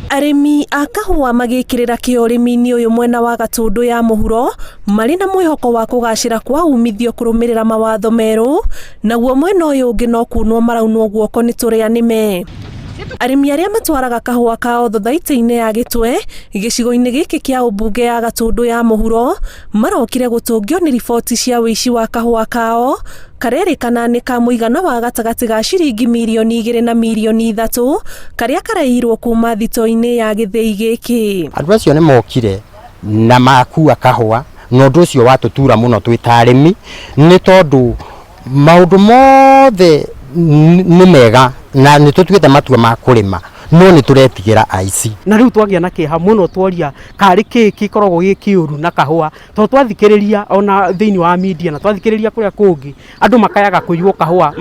Arĩmi a kahũa magĩkĩrĩra kĩo ũrĩmi-inĩ ũyũ mwena wa Gatũndũ ya mũhuro marĩ na mwĩhoko wa kũgacĩra kwa umithio kũrũmĩrĩra mawatho merũ, naguo mwena ũyũ ũngĩ no kunwo maraunwo guoko nĩ tũrĩa nĩme. Arĩmi arĩa matwaraga kahũa kao thothaitĩ-inĩ ya Gĩtwe gĩcigo-inĩ gĩkĩ kĩa ũmbunge ya Gatũndũ ya mũhuro marokire gũtũngio nĩ riboti cia ũici wa kahũa kao karerĩkana nĩ ka mũigana wa gatagatĩ ga ciringi mirioni 2 na mirioni 3 karĩa karaiyirwo kuma thito-inĩ ya gĩthĩi gĩkĩ. Andũ acio nĩ mokire na makua kahũa na ũndũ ũcio watũtura mũno twĩ ta arĩmi nĩ tondũ maũndũ mothe nĩ mega na nĩ tũtuĩte matua ma kũrĩma no nĩ tũretigĩra aici. Na rĩu twagĩa na kĩeha mũno tworia karĩ kĩ gĩkoragwo gĩ kĩũru na kahũa, tondũ twathikĩrĩria ona thĩinĩ wa media na twathikĩrĩria kũrĩa kũngĩ, andũ makayaga kũiywo kahũa,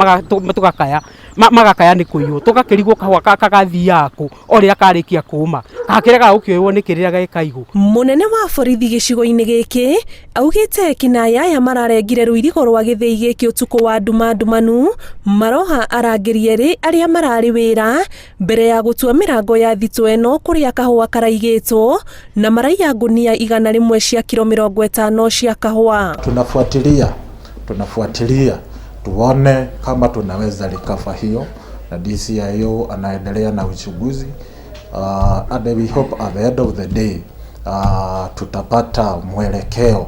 tũgakaya, magakaya nĩ kũiywo, tũgakĩrigwo kahũa gathiaga kũ o rĩrĩa karĩkia kũma, gakĩregaga gũkĩoywo nĩkĩ rĩrĩa ge kaigũ. Mũnene wa borithi gĩcigo-inĩ gĩkĩ augĩte ekinaĩ aya mararengire rũirigo rwa gĩthĩi gĩkĩ ũtukũ wa nduma ndumanu maroha arangĩri erĩ arĩa mararĩ wĩra mbere ya gũtua mĩrango ya thitũ ĩno kũrĩa kahũa karaigĩtwo na maraiya ngunia 100 cia kiro 50 cia kahũa. Tunafuatilia tuone kama tunaweza recover hiyo, na DCIO anaendelea na uchunguzi and we hope at the end of the day tutapata mwelekeo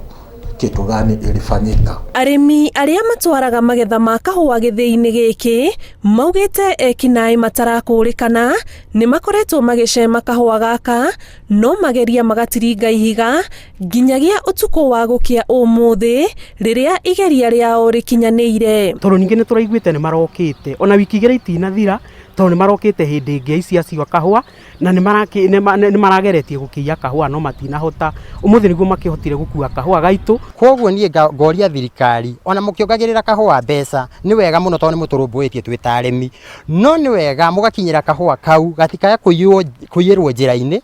kitu gani ilifanyika. Arĩmi arĩa matwaraga magetha ma kahũa gĩthĩi-inĩ gĩkĩ maugĩte ekinaĩ matarakũrĩkana nĩ makoretwo magĩcema kahũa gaka no mageria magatiringa ihiga nginyagia ũtukũ wa gũkĩa ũmũthĩ rĩrĩa igeria rĩao rĩkinyanĩire. Tondũ ningĩ nĩ tũraiguĩte nĩ marokĩte ona wiki 2 itinathira, tondũ nĩ marokĩte hĩndĩ ĩngĩ aici acio a kahũa na nĩ marageretie gũkĩiya kahũa no matinahota. Ũmũthĩ nĩguo makĩhotire gũkua kahũa gaitũ. Koguo niĩ ngoria thirikari ona mũkĩongagĩrĩra kahũa mbeca nĩ wega mũno tondũ nĩ mũtũrũmbũĩtie twĩ ta arĩmi, no nĩ wega mũgakinyĩra kahũa kau gatikae kũiyĩrwo njĩra-inĩ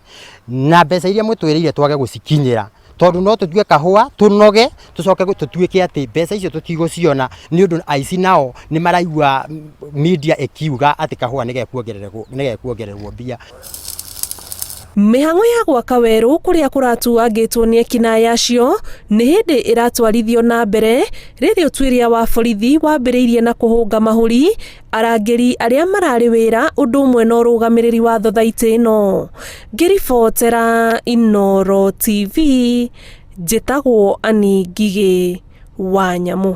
na mbeca iria mũtwĩrĩire twage gũcikinyĩra, tondũ no tũtue kahũa tũnoge tũcoke tũtuĩke atĩ mbeca icio tũtigũciona nĩ ũndũ aici nao nĩ maraigua media ĩkiuga atĩ kahũa nĩ gekuongererwo mbia. Mĩhang'o ya gwaka werũ kũrĩa kũratuangĩtwo nĩ ekinaĩ acio nĩ hĩndĩ ĩratwarithio na mbere rĩrĩ ũtuĩria wa borithi wambĩrĩirie na kũhũnga mahũri arangĩri arĩa mararĩ wĩra ũndũ ũmwe na ũrũgamĩrĩri wa thothaitĩ ĩno. Ngĩribotera Inooro TV, njĩtagwo Annie Ngigĩ wa Nyamũ.